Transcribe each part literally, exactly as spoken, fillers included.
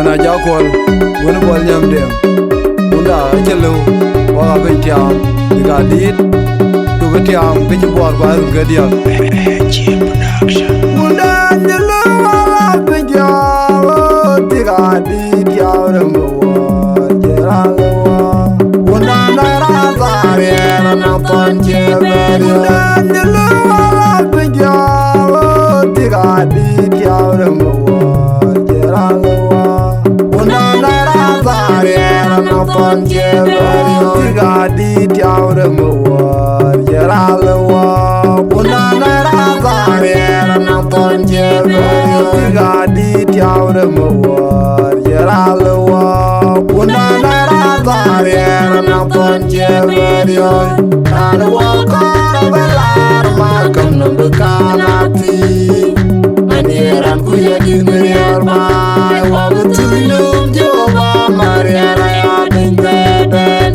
Ɣɛn Ajakuɔl, wën Buɔl Nyamdeŋ. Wunda acï lëu, wak abï tiaam, bïk adït, ku bï tiaam kë cï buɔɔr bä run ke diäk. Wunda acï lëu, wak abï tiaam, bïk adït, tiaam rem bï wuɔɔr, cï raan lëu. Wunda na raan thar yɛn, anɔŋ thɔn cï bɛ̈n. Wunda acï lëu, wak abï tiaam, bïk adït, tiaam rem bï wuɔɔr, cï raan lëu. Wunda na raan thar yɛn, anɔŋ thɔn cï bɛ̈n. Tik adït, tiaam rem bï wuɔɔr, cï raan lëu. Wunda na raan thar yɛn, anɔŋ thɔn cï bɛ̈n. Tik adït, tiaam rem bï wuɔɔr, cï raan lëu. Wunda na raan thar yɛn, anɔŋ thɔn cï bɛ̈n. Raan wä kɔɔr abï laar, ma käm nɔm bï kan a thiëëc. Mɛn ye raan kuc adït riɛɛr baai, wä bï thöc lööm Jehovah, ma riɛɛr aya piny thɛɛr bɛ̈n.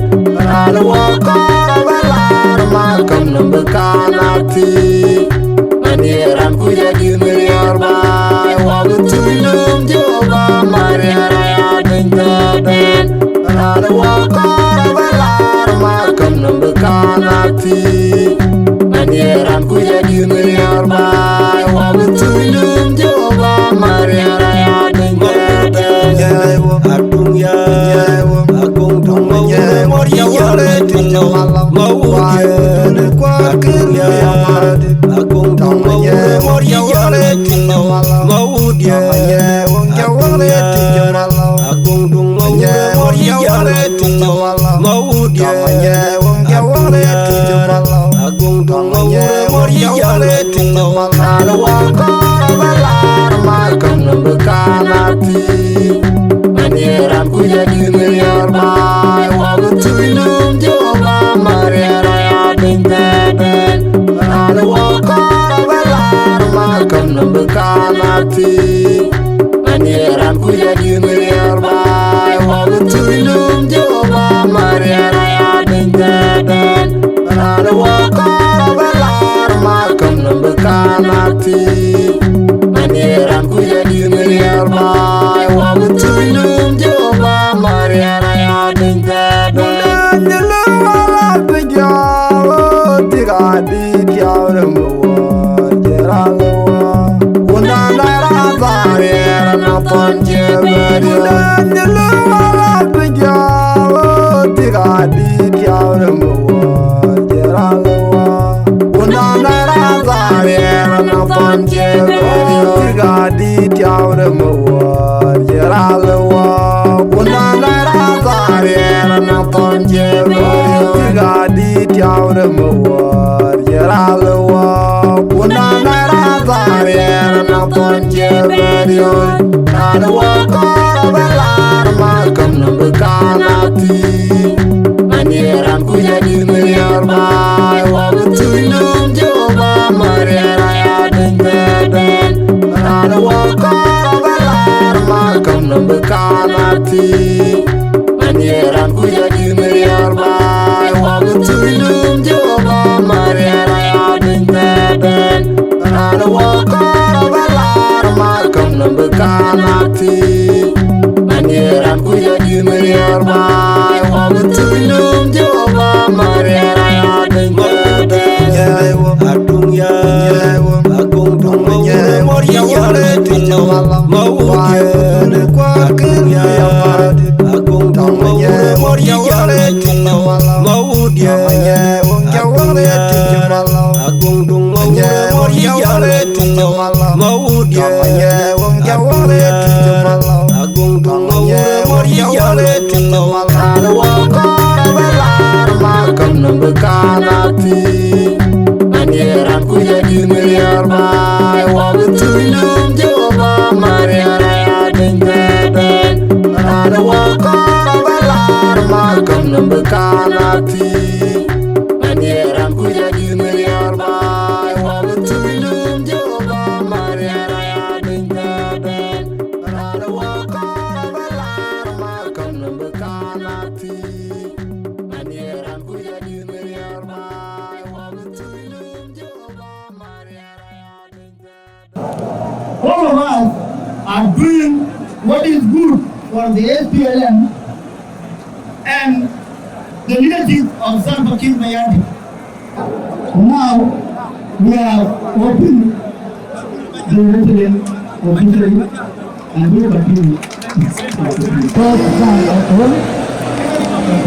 Raan wä kɔɔr abï laar, ma käm nɔm bï kan a thiëëc. Mɛn ye raan kuc adït riɛɛr baai, wä bï thöc lööm Jehovah, ma riɛɛr aya piny thɛɛr bɛ̈n. Raan wä kɔɔr abï laar, ma käm nɔm bï kan a thiëëc. Mɛn ye raan kuc adït riɛɛr baai, wä bï thöc lööm Jehovah, ma riɛɛr aya piny thɛɛr bɛ̈n. Aduŋ ya, agoŋ duŋ ma wurë mɔr ya wale tïc, ma wurë kuat kën ya. Agoŋ duŋ ma wurë mɔr ya wale tïc, ma wurë ya wale tïc. Agoŋ duŋ ma wurë mɔr ya wale tïc, ma wurë ya wale tïc. Agoŋ duŋ ma wurë mɔr ya wale tïc, ma wurë. Raan wä kɔɔr abï laar, ma käm nɔm bï kan a thiëëc. Mɛn ye raan kuc adït riɛɛr baai, wä bï thöc lööm Jehovah, ma riɛɛr aya piny thɛɛr bɛ̈n. Raan wä kɔɔr abï laar, ma käm nɔm bï kan a thiëëc. Mɛn ye raan kuc adït riɛɛr baai, wä bï thöc lööm Jehovah, ma riɛɛr aya piny thɛɛr bɛ̈n. Raan wä kɔɔr abï laar, ma käm nɔm bï kan a thiëëc. Mɛn ye raan kuc adït riɛɛr baai, wä bï thöc lööm Jehovah, ma riɛɛr aya piny thɛɛr bɛ̈n. Wunda acï lëu, wak abï tiaam, tik adït, tiaam rem bï wuɔɔr, cï raan lëu. Wunda na raan thar yɛn, anɔŋ thɔn cï bɛ̈n. Wunda acï lëu, wak abï tiaam, tik adït, tiaam rem bï wuɔɔr, cï raan lëu. Wunda na raan thar yɛn, anɔŋ thɔn cï bɛ̈n. Tik adït, tiaam rem bï wuɔɔr, cï raan lëu. Wunda na raan thar yɛn, anɔŋ thɔn cï bɛ̈n. Tik adït, tiaam rem bï wuɔɔr, cï raan lëu. Wunda na raan thar yɛn, anɔŋ thɔn cï bɛ̈n. Raan wä kɔɔr abï laar, ma käm nɔm bï kan a thiëëc. Mɛn ye raan kuc adït riɛɛr baai, wä bï thöc lööm Jehovah, ma riɛɛr aya piny thɛɛr bɛ̈n. Raan wä kɔɔr abï laar, ma käm nɔm bï kan a thiëëc. Mɛn ye raan kuc adït riɛɛr baai, wä bï thöc lööm Jehovah, ma riɛɛr aya piny thɛɛr bɛ̈n. Raan wä kɔɔr abï laar, ma käm nɔm bï kan a thiëëc. Mɛn ye raan kuc adït riɛɛr baai, wä bï thöc lööm Jehovah, ma riɛɛr aya piny thɛɛr bɛ̈n. Aduŋ ya, agoŋ duŋ ma wurë mɔr ya wale tïc, ma wurë kuat kën ya. Agoŋ duŋ ma wurë mɔr ya wale tïc, ma wurë ya wale tïc. Agoŋ duŋ ma wurë mɔr ya wale tïc, ma wurë ya wale tïc. Agoŋ duŋ ma wurë mɔr ya wale tïc, ma wurë. Raan wä kɔɔr abï laar, ma käm nɔm bï kan a thiëëc. Mɛn ye raan kuc adït riɛɛr baai, wä bï thöc lööm Jehovah, ma riɛɛr aya piny thɛɛr bɛ̈n. Raan wä kɔɔr abï laar, ma käm nɔm bï kan a thiëëc. Mɛn ye raan kuc adït riɛɛr baai, wä bï thöc lööm Jehovah, ma riɛɛr aya piny thɛɛr bɛ̈n. Raan wä kɔɔr abï laar, ma käm nɔm bï kan a thiëëc. Mɛn ye raan kuc adït riɛɛr baai, wä bï thöc lööm Jehovah, ma riɛɛr aya piny thɛɛr bɛ̈n. All of us are doing what is good for the S P L M and the leadership of Salva Kiir Mayardit. Now we are open the referendum officially and we continue. First time at home,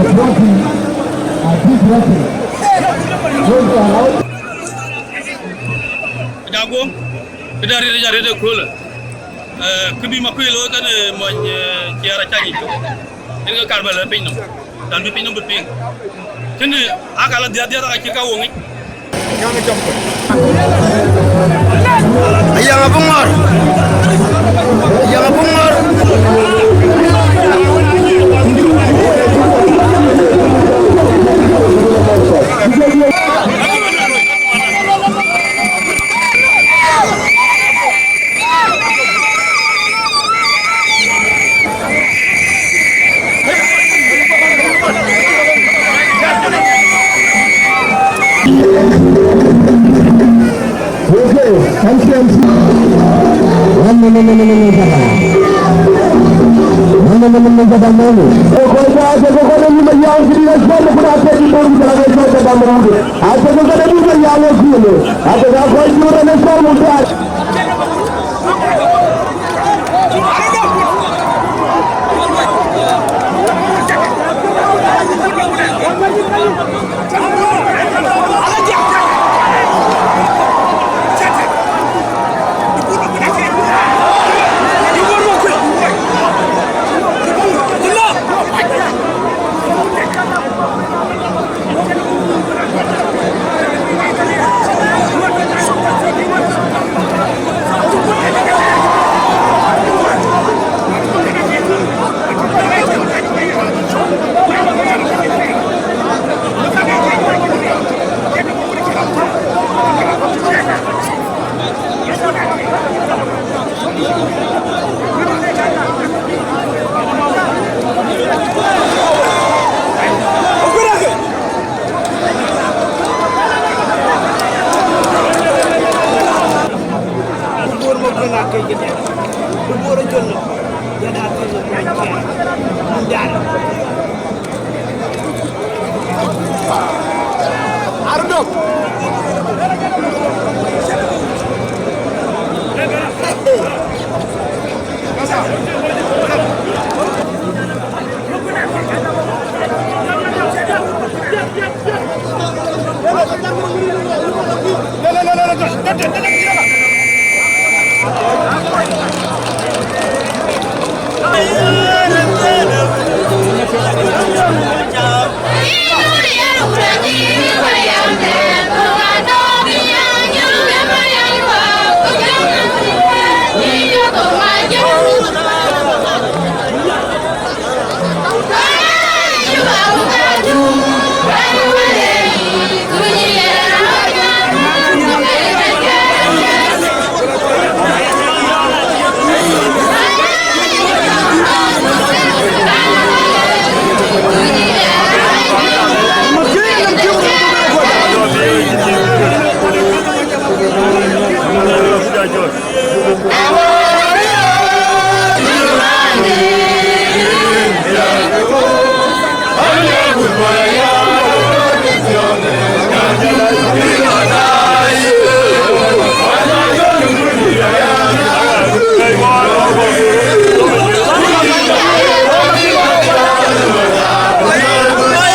the voting, uh, this referendum. Vote allowed. Jaguo, këdë arëët, arëët ë köölë. Eh, kë bï Makuei looi kënë mony, eh, Ciɛɛr acä nyic tök. Yen ke kar bɛ lɔ piny nɔm. Tɛ̈n bï piny nɔm bï piŋ. Kënë aa ka la dhiäth dhiäth, aa ka cï ka woŋ yic. Ayaŋ abï ŋɔ̈r. Ayaŋ abï ŋɔ̈r. Okay, M C M C. No, no, no, no, no, no, no, no, no, no, no,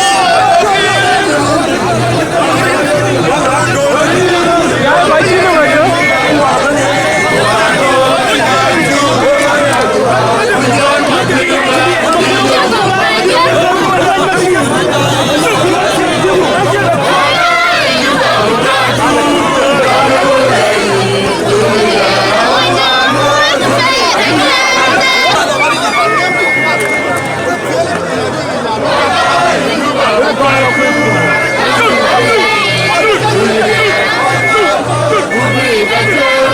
no,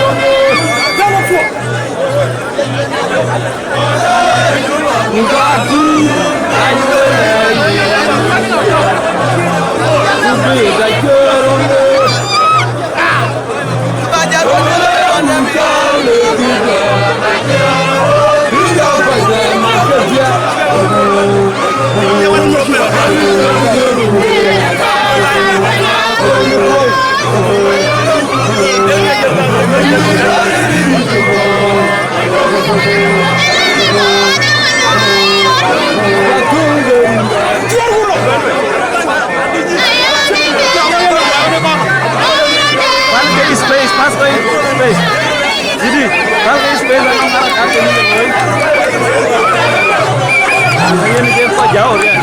no, no, no. Pal ke space, pas ke space. Didi, pal ke space, anɔŋ arakat ke ni looi. Yen ke kɔc jɔɔk riɛl.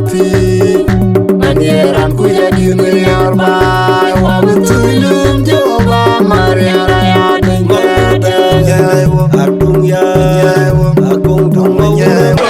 Thii, man ye raan ku ye dïn riɛɛr baai, wa bï thöc lum Jehovah, Maria ya deny dɛɛt. Jai wo, aduŋ ya, jai wo, aduŋ duŋ ma jai wo.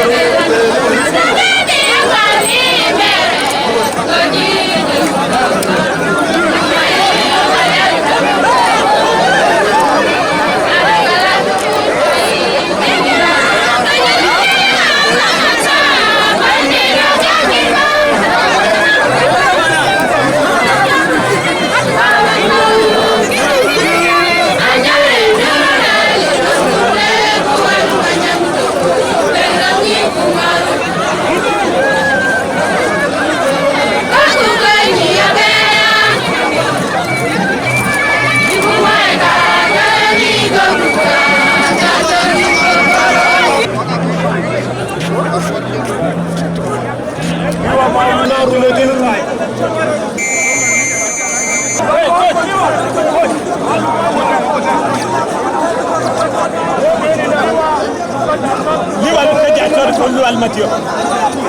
Liwal ke ja cɔl ko liwal Matio.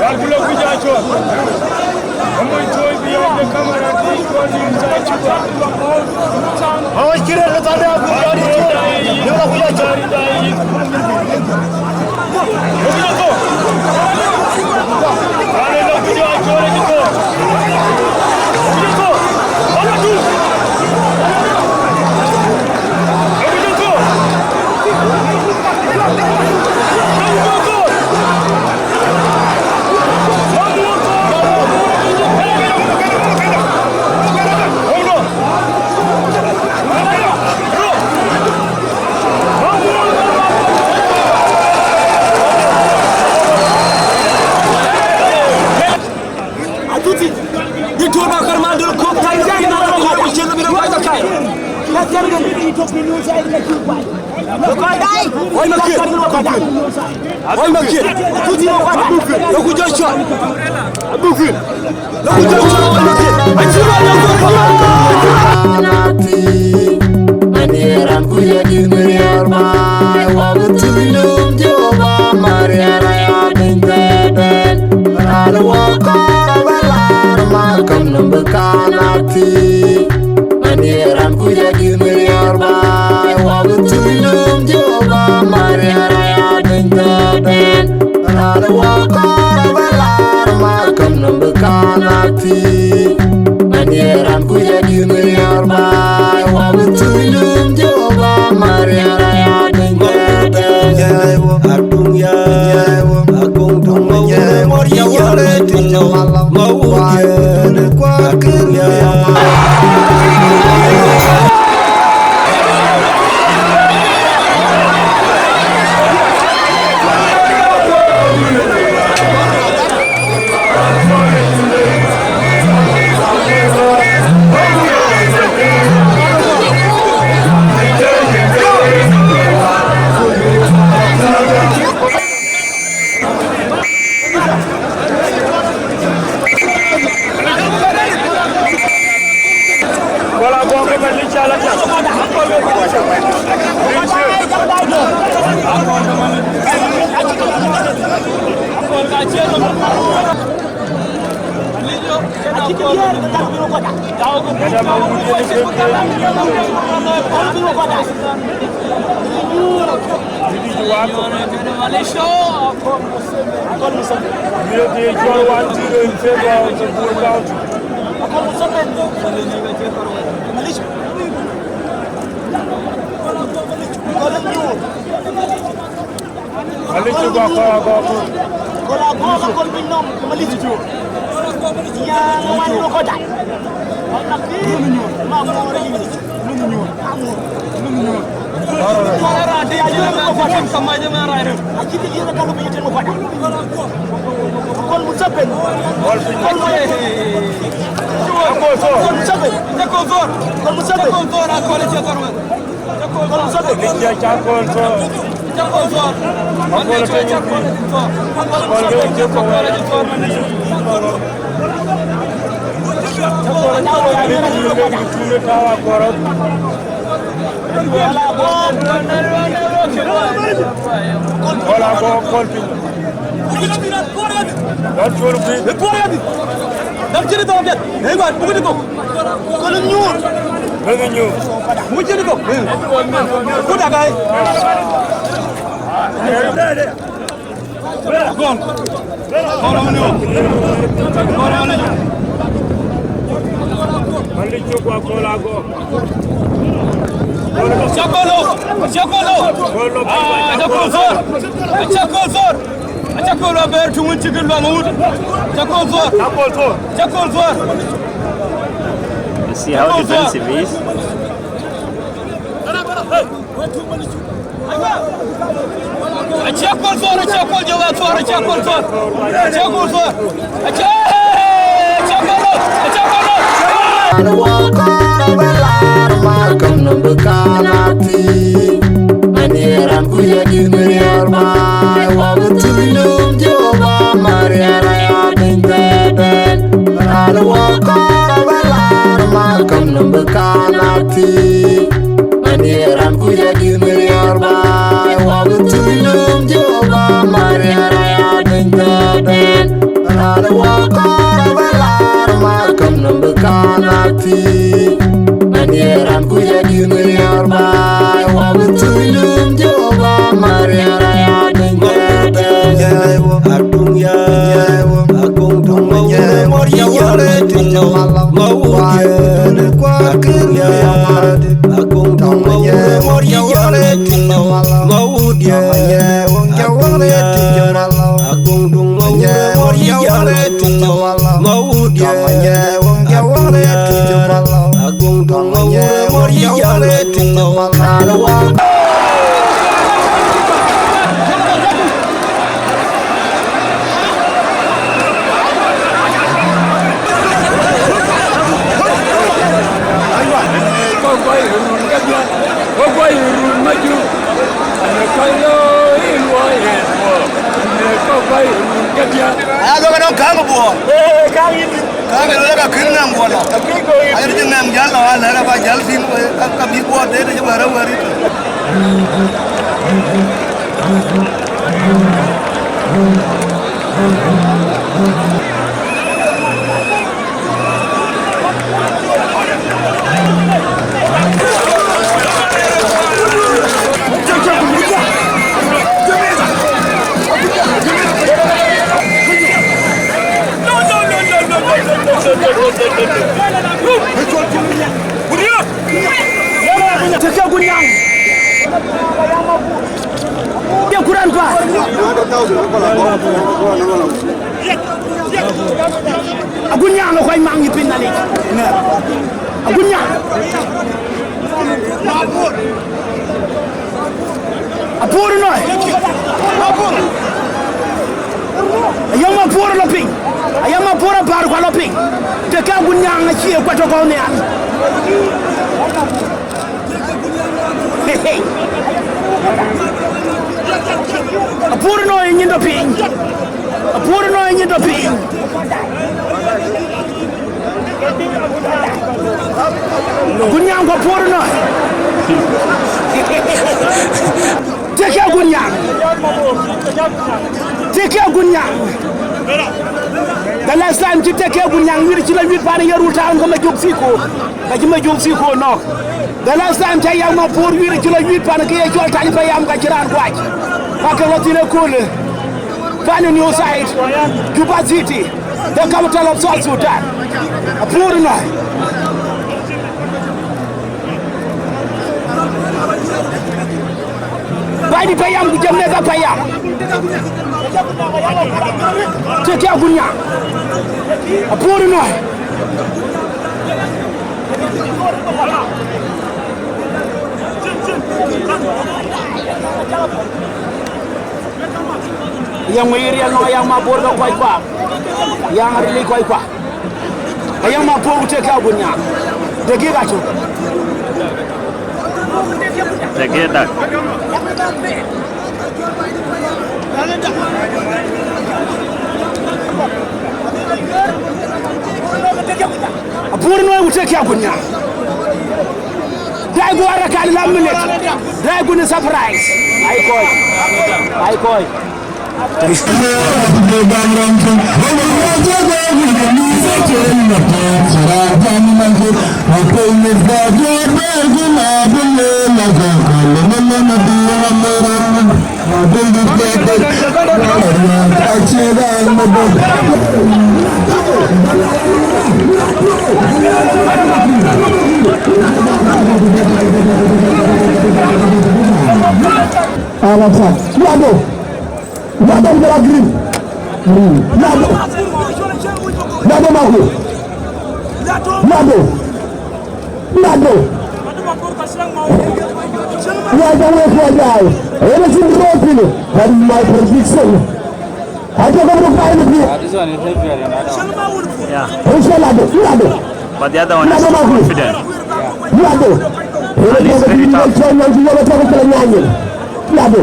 Wal kulo ku ja cɔl. Omo toy bi ya de kamera di ko ni sa chuba. Awa kire le tande ku ja di. Liwal ku ja cɔl. Atuti, di tuɔ̈r ba kɔɔr man dul kɔ̈k thai, thai na kɔɔr ku cïn lɔ bi rɔt kɔc thai. La thɛr gën. Oi, Makir. Oi, Makir. Atuti, no kɔc. Lo ku jɔ cɔl. Abukir. Lo ku jɔ cɔl, Makir. Aci ba lo ku cɔl. Ati, man ye raan ku ye dïn riɛɛr baai, wa bï thöc lum Jehovah, Maria ya deny dɛɛt. Raan wɔ kɔɔr abä laar, ma kam nɔm bï kan athii. Man ye raan ku ye dïn riɛɛr baai, wa bï thöc lum Jehovah, Maria ya deny dɛɛt. Raan wɔ kɔɔr abä laar, ma kam nɔm bï kan athii. Man ye raan ku ye dïn riɛɛr baai, wa bï thöc lum Jehovah, Maria ya deny dɛɛt. Jai wo, aduŋ ya, jai wo, aduŋ duŋ ma jai wo, ya wo le tin lo, ma wo jai le kwa kin ya. Malic cï gɔk kɔɔr agɔk. Kɔɔr agɔk, kɔɔr piny nɔm, Malic cï. Ya, ŋuan, ŋuan, kɔɔr dai. Kɔɔr na piny, ma ŋuan, ŋuan, ŋuan. Kɔɔr ara, ya, ya, ya, ya, ya. Acï bï yïn ka lupiny tënë kɔɔr dai. Kɔɔr Museveni. Kɔɔr Museveni. Kɔɔr Museveni. Kɔɔr Museveni. Hola, go, go, go. Gat col kuï. Ë tuɔɔr yadï. Dam cïn ë thok piɛth. Ë gat, buk ë thok. Kɔn nyuur. Buk ë nyuur. Buk cïn ë thok. Ku dagai. Gɔn. Gɔn amni. Gɔn amni. Mandi cuk wa kol ago. Aca kol lɔ, aca kol lɔ. Ah, aca kol thor. Aca kol thor. Aca kol lɔ ber tuŋ cï kë luaŋ wut. Aca kol thor. Aca kol thor. Aca kol thor. You see how defensive he is? Aca kol thor, aca kol jɔl a thor, aca kol thor. Aca kol thor. Aca, aca kol lɔ, aca kol lɔ. An wä kɔɔr bä laar mal kam nɔm bï kaan a thiëëc. Mɛn ye raan ku ye dïn riɛɛr baai, wä bï thuc lum Jehovah Maria ya dïn tëdɛn. An wä kɔɔr bä laar mal kam nɔm bï kaan a thiëëc. Mɛn ye raan ku ye dïn riɛɛr baai, wä bï thuc lum Jehovah Maria ya dïn tëdɛn. Raan wä kɔɔr bä laar mal kam nɔm bï kaan a thiëëc. Mɛn ye raan ku ye dïn riɛɛr baai, wä bï thuc lum Jehovah Maria ya dïn tëdɛn. Aya, dɔ̈k anɔŋ kääŋ ë buɔɔr. Kääŋ ë luel aka kën ŋɛm guɔ lɔ. Ayï cï ŋɛm jäl lɔ, alɛ̈k aba jäl thïn, ka bï buɔɔr deet cï wɛ̈ɛ̈r awär yïtɔ. Tëkë Agunyaŋ. Ye kuran pa. Agunyaŋ ë kɔc maŋ yï piny Nhialic. Agunyaŋ. Apuur nɔ̈. Ayɔ̈m apuur lɔ piny. Ayɔ̈m apuur apäär ku alɔ piny. Tëkë Agunyaŋ acie kuat tɔ̈ kɔ̈u nhial. Apuur nɔ̈ ye nyin tɔ̈ piny. Apuur nɔ̈ ye nyin tɔ̈ piny. Agunyaŋ ku Apuur nɔ̈. Tëkë Agunyaŋ. Tëkë Agunyaŋ. The last time cï Tëkë Agunyaŋ wïïr cï lɔ wïïr pan ye rul town ke Majök Thiko. Ka cï Majök Thiko nɔ̈k. The last time ca yam Apuur wïïr cï lɔ wïïr pan ke ye cɔl Tany Payam ka cï raan guac. Ka ke lɔ thïn ëköölë. Pan ë New Site, Juba City, the capital of South Sudan. Apuur nɔ̈. Badi Payam ku Jamaica Payam. Tëkë Agunyaŋ. Apuur nɔ̈. Yɛn ŋö yï riɛl nɔŋ Ayaŋ Mabuɔɔr ke kɔc kua. Ayaŋ aril yic kɔc kua. Ayaŋ Mabuɔɔr ku Tëkë Agunyaŋ. Dakika tök. Dakika. Apuur nɔ̈ ku Tëkë Agunyaŋ. Dai guɔ arakan la minute. Dai guɔ ni surprise. Ai kɔc. Ai kɔc. Ala sa, Lado, Lado, jala green. Lado, Lado Maku, Lado, Lado. Ya jang wek ya jai. Ene sin rotini. That is my prediction. Aja ko mo fai ni. Ah, this one is heavier than that one. Yeah. Inshallah, Lado, Lado. But the other one is too confident. Lado. Ene ko ni ko ni ko ni ko ni ko ni. Lado.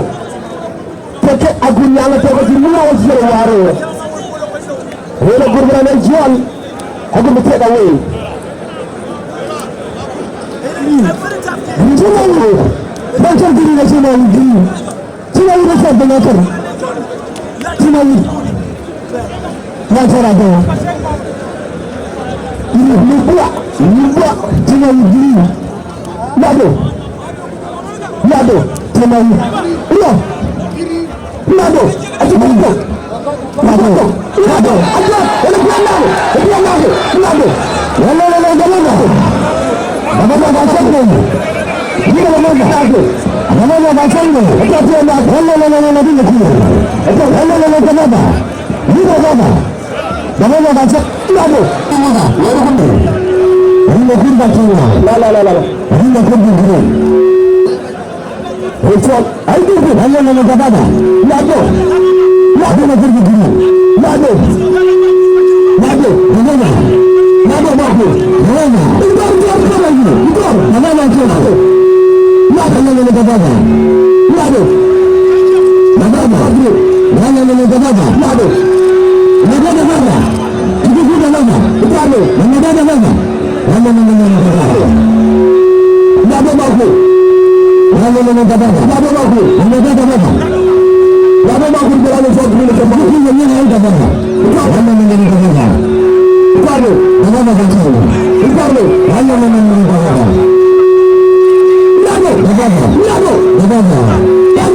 Teke agun nyala teke ti muna wa sira waro. Wala gurba na jol. Agun take away. Juma wo. Bantar giri na juma wo giri. Juma wo na sabda na kar. Juma wo. Na tara da. Ni bua. Ni bua. Juma wo giri. Lado. Lado, tena wu. Rio. Lado, ati boko. Lado. Lado. Ajo, ele pia Lado. Ele pia Lado. Lado. Lalo, lalo, lalo, lalo. Baba, baba, sende. Baba, baba, sende. Baba, baba, sende. Lalo, lalo, lalo, lalo, lalo. Lalo, lalo, lalo, baba. Baba, baba, sende. Lado. Lado. Lado. Lado. La, la, la, la, la. Lado. Lado. Richard, ai dït, ai lɔ lɔ lɔ baba. Lado. Lado na dït dït. Lado. Lado. Baba. Lado Maku. Baba. Idor, idor, idor, idor. Baba na dït. Lado lɔ lɔ lɔ baba. Lado. Baba. Lado lɔ lɔ lɔ baba. Lado. Lado baba. Idor, idor, baba. Idor. Baba baba. Lado Maku. Lado Maku. Lado Maku. Lado Maku. Lado Maku. Lado Maku. Lado. Lado.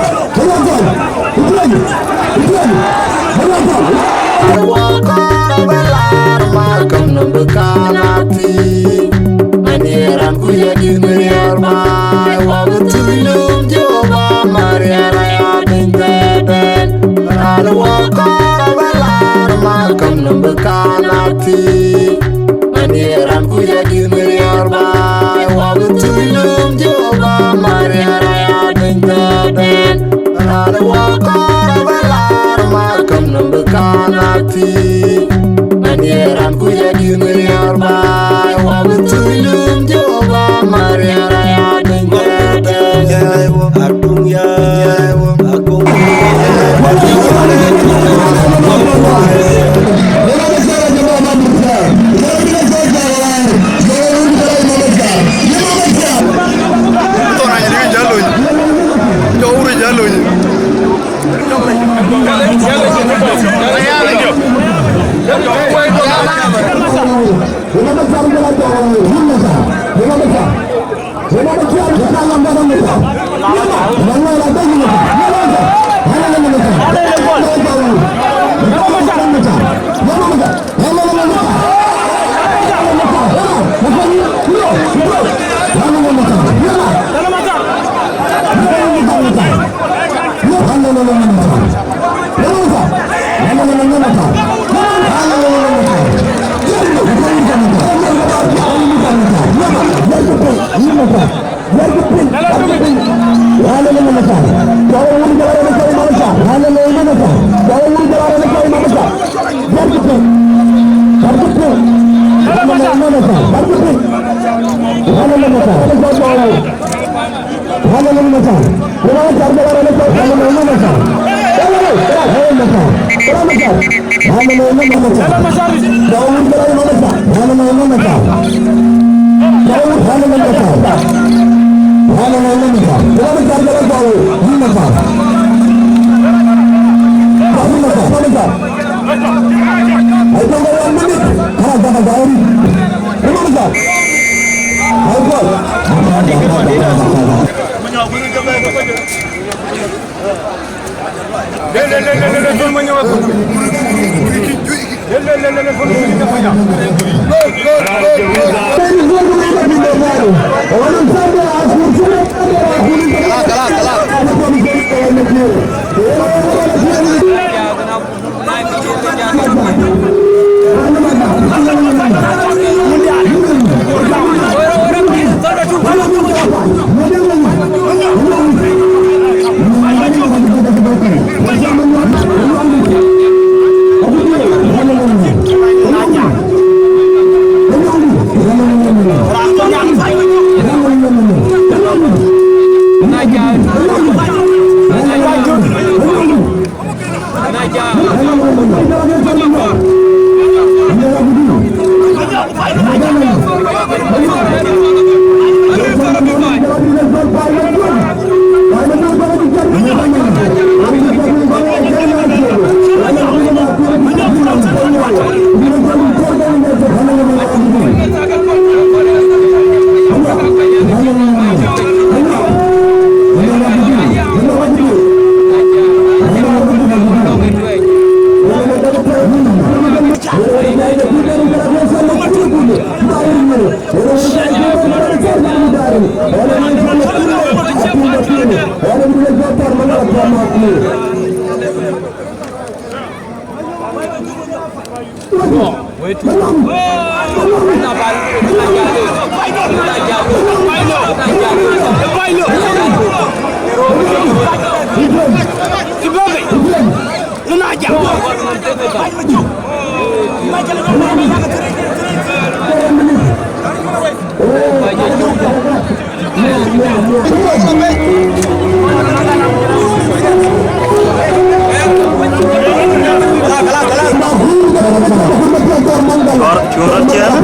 Lado. Lado. Lado. Lado. Kɔɔr cuŋ rɔt ciɛɛn.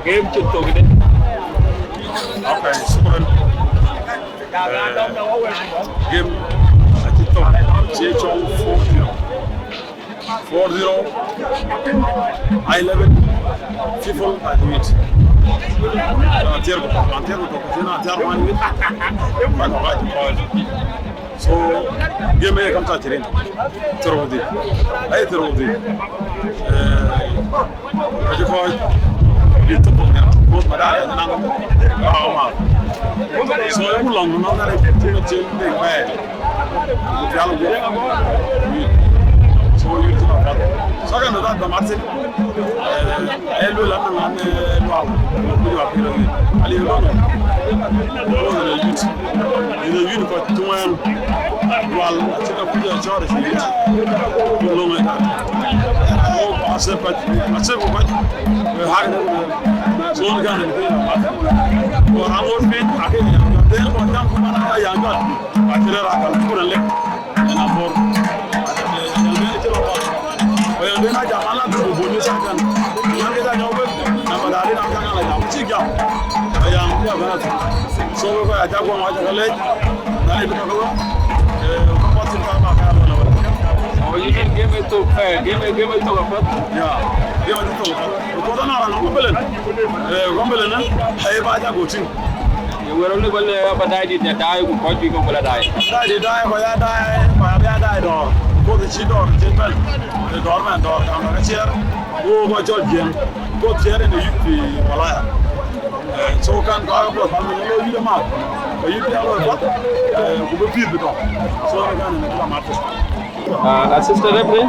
Game cï thok de. Okay, shukran. Eh, game acï thok, cï cɔl four zero. Four zero, eleven, people are with. Raan thiëër ku tök, raan thiëër ku tök, cïn raan thiëër wän with. Bak, bak, bak. So, game ë kam thaa cirin. Thiërrou ku dhïc. Ai, thiërrou ku dhïc. Eh, ka cï kɔc bï thok nhial, both madara naŋ bä ma. So, ë ku lɔŋ nɔn na rek cï cïn dek bɛ̈ɛ̈i. Ku pial guɔ. So, yïn cï lɔ path. So, ka në that, the Martin, eh, ë luel an, an, eh, lual. Ku jɔ pïr ë wic. Ali lɔŋ. Ko në youth. Në youth kɔc tuɛɛn. Lual, acï ka kuc ë cɔɔr ë cï youth. Ku lɔŋ ë ka. Ko asep kɔc, asep ku kɔc. Wek hak në ku. So, në kan në piny apath. Ku raan ŋoot piny, akë nya jɔt. Dee kɔn jam ku man aya nya jɔt. Acï rɛ̈ɛ̈r akal ku rɛ̈ɛ̈r lek. Yen abor. Yen bï cï lɔ path. Ku yen bï na jam ala ku bony sa kan. Yan ke ja nyɔk bï. Na ma dali na ka la jam. Cï jam. Aya, ya bana. So, we kɔc aca guɔ ma ca ka lec. Na ibi ka ka. Eh, ka path ka ba ka la. Oh, you mean game it to, eh, game, game it to a path? Yeah. Game it to a path. Because na raan kɔmbelen. Eh, kɔmbelen, eh, ai ba ja go tïŋ. Ye wërë lëk wël, eh, ba daai dït ya daai ku kɔc bï ke wël a daai. Daai dït daai, kɔc ya daai, kɔc ya bï ya daai dɔɔr. Kɔc cï dɔɔr cï bɛ̈n. Eh, dɔɔr mɛn dɔɔr kam ka ciɛɛr. Wo kɔc cɔl jiɛɛm. Kɔc ciɛɛr në yup pi walaya. Eh, so kan kɔc kɔc bä lo yup ma. Ka yup ya lo kɔc. Eh, ku bï pïïr bï dɔɔr. So kan në kula mat. Ah, assistant referee?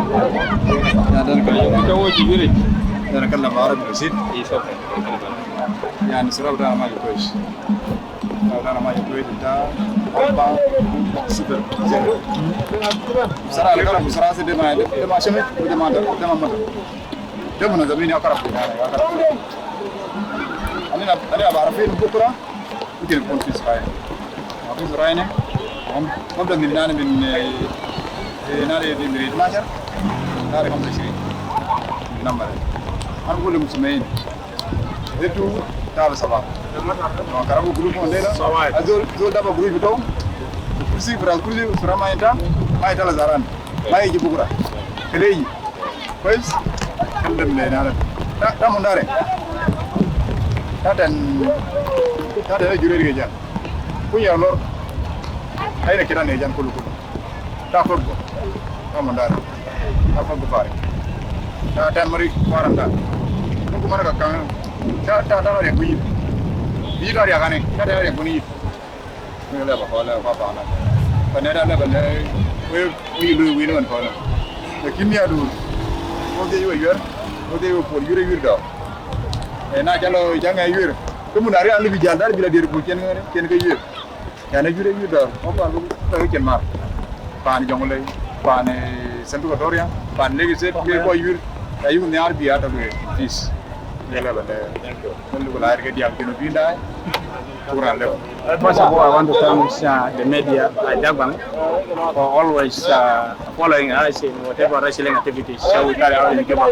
Ya, dan ka. Ka wo ci yuri. Dan ka la mara bi sit. Is okay. يعني، الصراع بتاعنا ماشي كويس. الصراع بتاعنا ماشي كويس، بتاع أربعة صفر. صراع الغرب وصراع سي دي ما، دي ما شنو؟ دي ما، دي ما مدى. دي منظمين يا كرم، يعني، يا كرم. أنا، أنا بعرفين بكرة ممكن يكون في سرايا. ما في سرايا هنا. هم، نبدأ من هنا، من، إيه، هنا من اثناشر، هنا خمسة وعشرين. من نمبر. أنا بقول للمستمعين، انتوا تعالوا صباح. لما قربوا جروب من ليلة، زول، زول دابا جروب بتاعه، كرسي، براس كرسي، سرعة ما ينتا، ما ينتا لزاران، ما يجي بكرة. كده يجي. كويس؟ الحمد لله، نعم. تا، تا من داري. تا تن، تا تن جوري رجع. كوي يا لور. هاي كده نيجان كله كله. Ta fotgo. Ta mandara. Ta fotgo fare. Ta tan mari waranda. Nungu mana ka kan. Ta, ta, ta mari aku yit. Yit ari akane. Ta, ta mari aku ni yit. Ni le ba ko le ba ba na. Ba ne da le ba ne. We, we lu we no ko na. Lakin ya du. Ko de yo yer. Ko de yo por yure yur da. E na jalo janga yur. Ko mun ari an le bi jal dar bi la dir ku ken, ken ke yur. Yan ajur ayur dɔ̈ɔ̈r, wɔ paan bï tɔ̈ cin mar. Paan Jonglei, paan, eh, Central Equatoria, paan Lakes State, ke kɔc yur, ayuk nhiaar bï a tɔ̈ ke peace. Ye lɛ̈ ba lɛ̈ɛ̈r. Wën luk laar ke diäk Junubin daai, ku raan lëu. First of all, I want to thank, uh, the media, uh, Jagbang, for always, uh, following us in whatever wrestling activities that we carry out in Juba.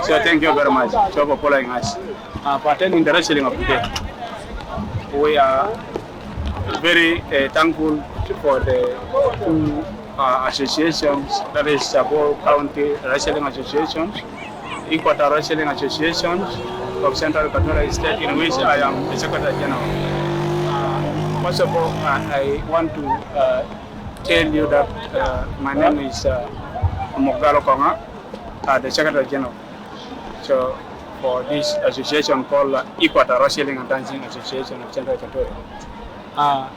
So thank you very much, so, for following us. Uh, for attending the wrestling of today. We are very, uh, thankful for the two, uh, associations, that is Shabelle County Wrestling Association, Equator Wrestling Association of Central Equatoria State, in which I am the Secretary General. Uh, first of all, uh, I want to, uh, tell you that, uh, my name is, uh, Mokgalo Konga, uh, the Secretary General. So, for this association called, uh, Equator Wrestling and Dancing Association of Central Equatoria. Uh,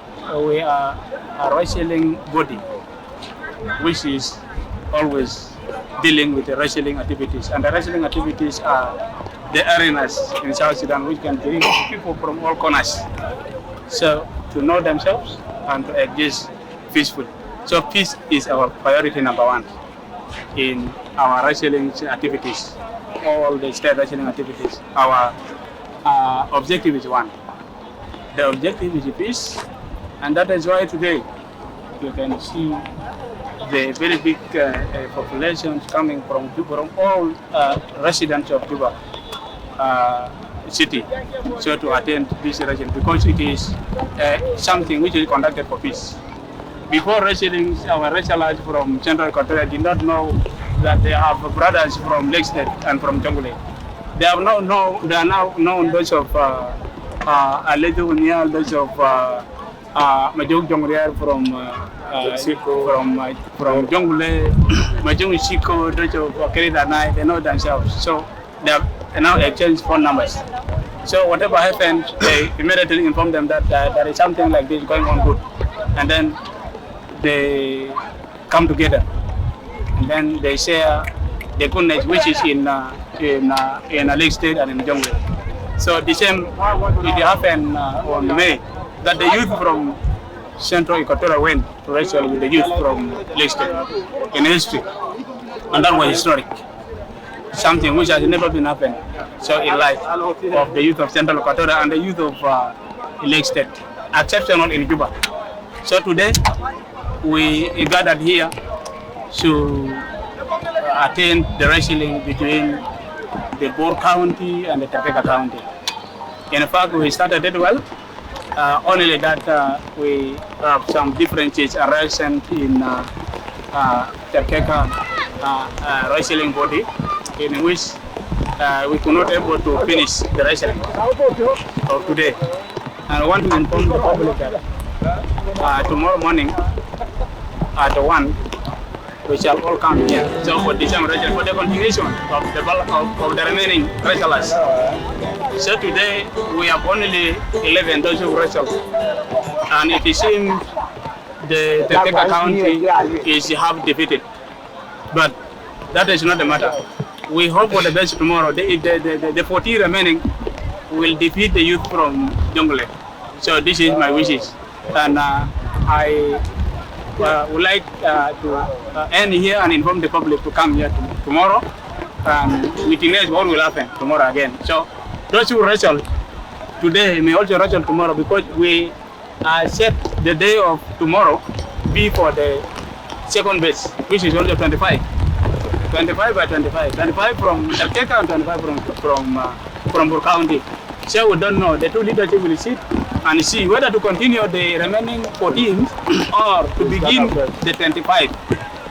we are a wrestling body which is always dealing with the wrestling activities. And the wrestling activities are the arenas in South Sudan which can bring people from all corners, so, to know themselves and to exist peacefully. So peace is our priority number one in our wrestling activities, all the state wrestling activities. Our, uh, objective is one. The objective is peace, and that is why today you can see the very big, uh, uh, populations coming from Juba, from all, uh, residents of Juba, uh, city, so, to attend this wrestling because it is, uh, something which is conducted for peace. Before wrestling, our wrestlers from Central Equatoria did not know that they have brothers from Lakes State and from Jonglei. They have now know, they are now known those of, uh, uh, Aledu Nial, those of, uh, uh, Majok Jongriar from, uh, uh, from, uh, from Jonglei, Majok Shiko, those of, uh, Kerit Anai, they know themselves. So they have now exchanged phone numbers. So whatever happens, they immediately inform them that, uh, there is something like this going on good. And then they come together. And then they share the goodness which is in, uh, in, uh, in Lakes State and in Jonglei. So the same, it happened, uh, on May, that the youth from Central Equatoria went to wrestle with the youth from Lakes State in history. And that was historic. Something which has never been happened. So in life of the youth of Central Equatoria and the youth of, uh, Lakes State, exceptional in Juba. So today, we gathered here to attend the wrestling between the Bor County and the Terkeka County. In fact, we started it well, uh, only that, uh, we have some differences arising in, uh, uh, Terkeka, uh, uh, wrestling body, in which, uh, we could not able to finish the wrestling of today. And I want to inform the public that, uh, tomorrow morning at one, we shall all come here. So for December, for the continuation of the bal-, of, of the remaining wrestlers. So today we have only eleven those who wrestle, and it seems the Terkeka County is half defeated, but that is not the matter. We hope for the best tomorrow. The, the, the, the, the fourteen remaining, will defeat the youth from Jonglei. So this is my wishes. And uh, I uh, would like uh, to uh, end here and inform the public to come here to, tomorrow. And witness what will happen tomorrow again. So those who wrestle today may also wrestle tomorrow, because we uh, set the day of tomorrow be for the second base, which is also twenty-five. Twenty-five by twenty-five. Twenty-five from Tarkeka and twenty-five from from uh, from Bor County. So we don't know. The two leadership will sit and see whether to continue the remaining fourteen or to begin the twenty-five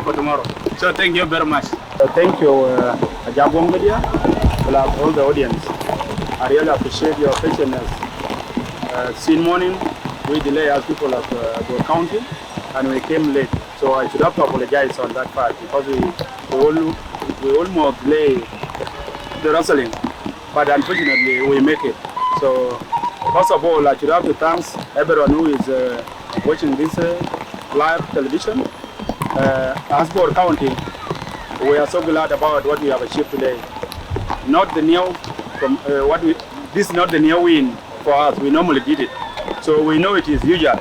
for tomorrow. So thank you very much. Uh, thank you, uh, Ajak Wong Media, plus all the audience. I really appreciate your patience. Uh, since morning, we delay as people of uh, Bor County, and we came late. So I should have to apologize on that part because we, we, all, we almost delay the wrestling, but unfortunately we make it. So first of all, I should have to thanks everyone who is uh, watching this uh, live television. Uh, as Bor County, we are so glad about what we have achieved today. Not the new from uh, what we this is not the new win for us. We normally did it, so we know it is usual,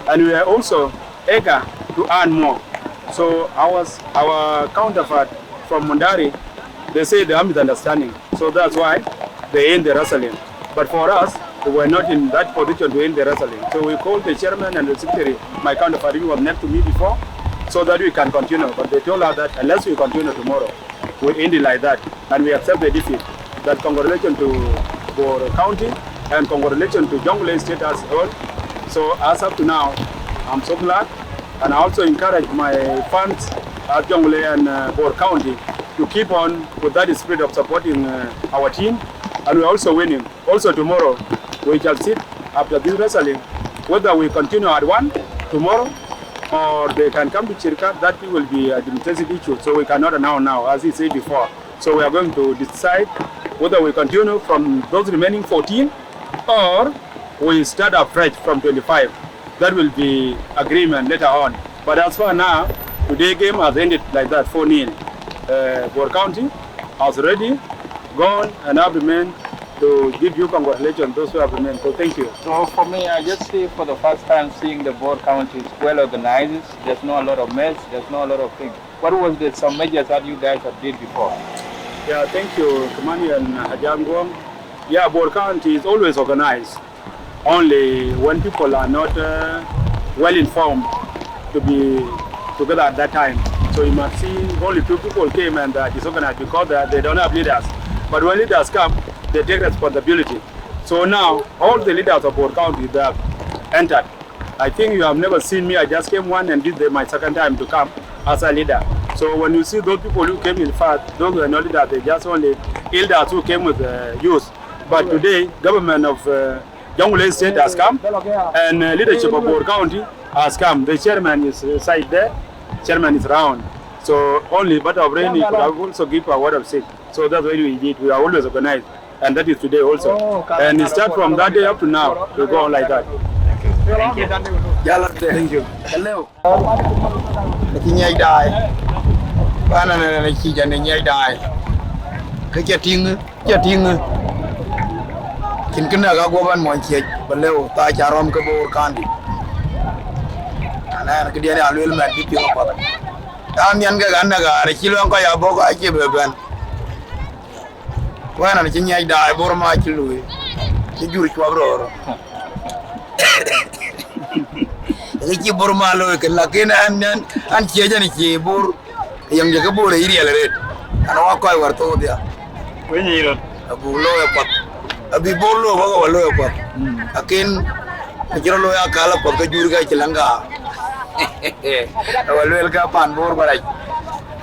and we are also eager to earn more. So our our counterpart from Mundari, they say they have misunderstanding, so that's why they end the wrestling. But for us, we were not in that position to end the wrestling. So we called the chairman and the secretary, my counterpart, who was next to me before, so that we can continue. But they told us that unless we continue tomorrow, we end it like that. And we accept the defeat. That congratulations to Bor County and congratulations to Jonglei State as a whole. So as up to now, I'm so glad, and I also encourage my fans at Jonglei and uh, Bor County to keep on with that spirit of supporting uh, our team, and we're also winning. Also tomorrow, we shall sit after this wrestling, whether we continue at one tomorrow or they can come to Chirka, that will be a administrative issue. So we cannot announce now, as he said before. So we are going to decide whether we continue from those remaining fourteen or we start afresh from twenty-five. That will be agreement later on. But as far now, today game has ended like that, four nil. Uh, Bor County has already gone and have remained to give you congratulations, those who have remained. So thank you. So for me, I just see for the first time seeing the Bor County is well organized. There's not a lot of mess. There's not a lot of things. What was the some measures that you guys have did before? Yeah, thank you, Kimani and Ajak Wong. Yeah, Bor County is always organized. Only when people are not uh, well informed to be together at that time. So you must see only two people came and they are disorganized because they, they don't have leaders. But when leaders come, they take responsibility. So now all the leaders of Bor County, they have entered. I think you have never seen me. I just came one, and this is my second time to come as a leader. So when you see those people who came in first, those were not leaders. They just only elders who came with the youth. But today, government of uh, Jonglei State has come, and uh, leadership of Bor County has come. The chairman is uh, side there. Chairman is round. So only but of rain, he could have also give a word of say. So that's why we did. We are always organized, and that is today also. Oh, and it start from that day up to now. We go on like that. Thank you. Thank you. Hello. Në cï nyiɛc daai, bana në në cï jɔ në nyiɛc daai. Kë cä tïŋ, cä tïŋ. Cïn kë näk aguɔ bän mony ciëc bä lëu thaa ca rɔm ke Bor County. Anɛn këdiɛn ya lueel mɛt bï piɔ̈u apath. Raan nhiɛn kek an näk aar cï luɛŋ kɔc abɔ̈ kɔc acie bɛ bɛ̈n. Wɛ̈n an cï nyiɛc daai Bor ma cï luui, cï jur cuɔp röör. Ke cï Bor ma looi kën, lakin an an an ciëc an cie Bor, yäŋ jëkë Bor ë yï riɛl arëët. An wa kɔc wär thook dhia. Wëny yï röt. Abuk looi apath. Abï Bor looi wä ke wä looi apath. Lakin ku cï rɔt looi akäl apath ke jur ke cï läŋ gaa. Ë wä lueel ke pan Bor bä rac.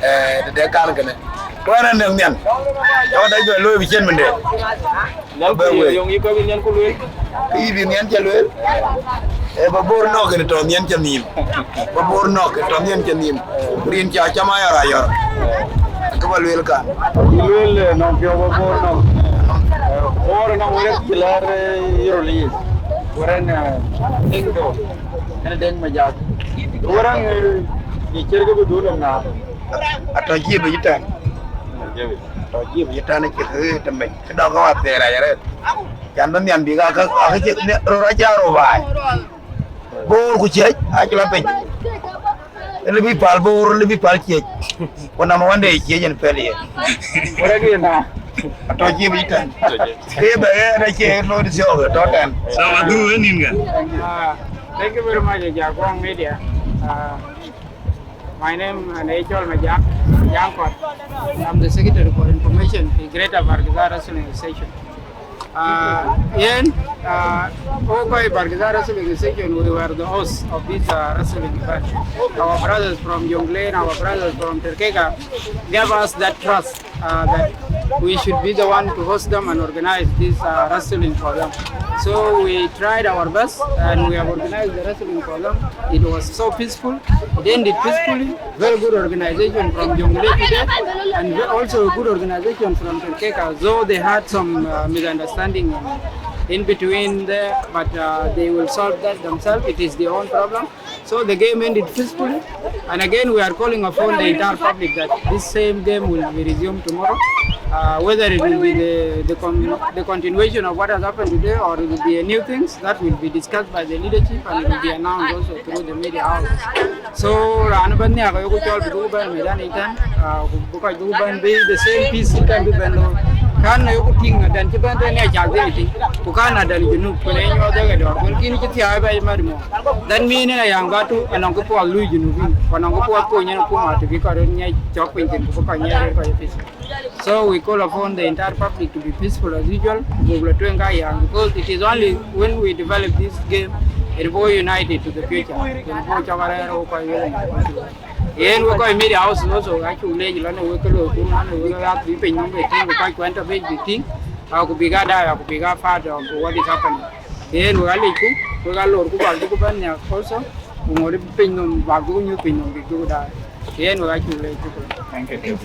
Ë tëde kan kënë. Wɛ̈n an näk nhian. Ë wä dac bɛ looi bï cien mën de. Nhian ku yöŋ yï kɔc nhian ku lueel. Kë yï bï nhian cä lueel. Ë bä Bor nɔ̈k kën tɔ̈ nhian cä nhïïm. Bä Bor nɔ̈k kën tɔ̈ nhian cä nhïïm. Rin ca cam ayɔr ayɔr. Kë bä lueel kan. Yï lueel nɔŋ piɔ̈u bä Bor nɔ̈k. Bor nɔŋ wërë cï lɛ̈ɛ̈r yï röl yic. Wërën Deŋ Dol. Ënë Deŋ Majak. Wërën yï cier kë bï dhul ŋa. Atɔ̈ cï bï cï tɛ̈n. Tɔ̈ jïï bï tɛ̈n cï kë tëmec, kë dɔ̈k ke wa thɛɛr rac arëët. Can bï nhiam bïk aa käk, aa käk cï röör acä röör baai. Boor ku ciëc, acï la piny. Lëu bï päl boor, lëu bï päl ciëc. Ku number one de ciëc en pɛ̈l ye. Wërë gën na. Atɔ̈ jïï bï tɛ̈n. Kë bɛ ɣɛn acie looi thiɔ̈k, tɔ̈ tɛ̈n. So, adhuk ë nïn kä. Ah, thank you very much, Ajakuɔŋ Media. Uh, my name is Ecol Majak, Majak Kot. I'm the secretary for information in Greater Bargazal Wrestling Association. Uh, yen, uh, Okoi Bargazal Wrestling Association, we were the host of this uh, wrestling event. Our brothers from Jonglei, our brothers from Terkeka gave us that trust uh, that we should be the one to host them and organize this uh, wrestling for them. So we tried our best and we have organized the wrestling for them. It was so peaceful. It ended peacefully. Very good organization from Jonglei today, and also a good organization from Terkeka. Though they had some uh, misunderstanding in between there, but uh, they will solve that themselves. It is their own problem. So the game ended peacefully. And again, we are calling upon the entire public that this same game will be resumed tomorrow. Uh, whether it will be the, the, con- the continuation of what has happened today or it will be a new thing, that will be discussed by the leadership and it will be announced also through the media houses. So, raan bɛ̈n nhiaak ayoku cɔl bï dhuk bɛ̈n medan ëtɛ̈n, uh, ku bï kɔc dhuk bɛ̈n bï the same peace ëtɛ̈n bï bɛ̈n looi. Kan ayoku tïŋ adan cï bɛ̈n tɛ̈n ë cak dhil tïŋ. Ku kan adan Junub, ku ne nyuɔɔth ë ke dɔ̈ɔ̈r. Wël kïn cï thiaai bɛ̈c mat mɔ. That mean ë na yam batu, anɔŋ kë puɔth lui Junubin. Ku anɔŋ kë puɔth kony yen akuma të bï kɔc röt ŋiɛc cɔk piny thïn, ku bï kɔc ŋiɛc röt kɔc ë peace. So we call upon the entire public to be peaceful as usual. Buk la tueŋ ka yang, because it is only when we develop this game, it will unite it to the future. It will cɔk arɛɛr wok kɔc wek. Yen wek kɔc media house also, acuk leec lɔn wek ke looi kun lɔn wek ɣath bï piny nɔm bï tïŋ, ku kɔc kuɛn tɔ̈ bï tïŋ, aku bïk aa daai, aku bïk aa part of what is happening. Yen wek alec ku, wek alor ku bak dhuk bɛ̈n nhial also, ku ŋot piny nɔm bak dhuk nyuth piny nɔm bïk dhuk daai. Yen wek acuk leec ku. Thank you.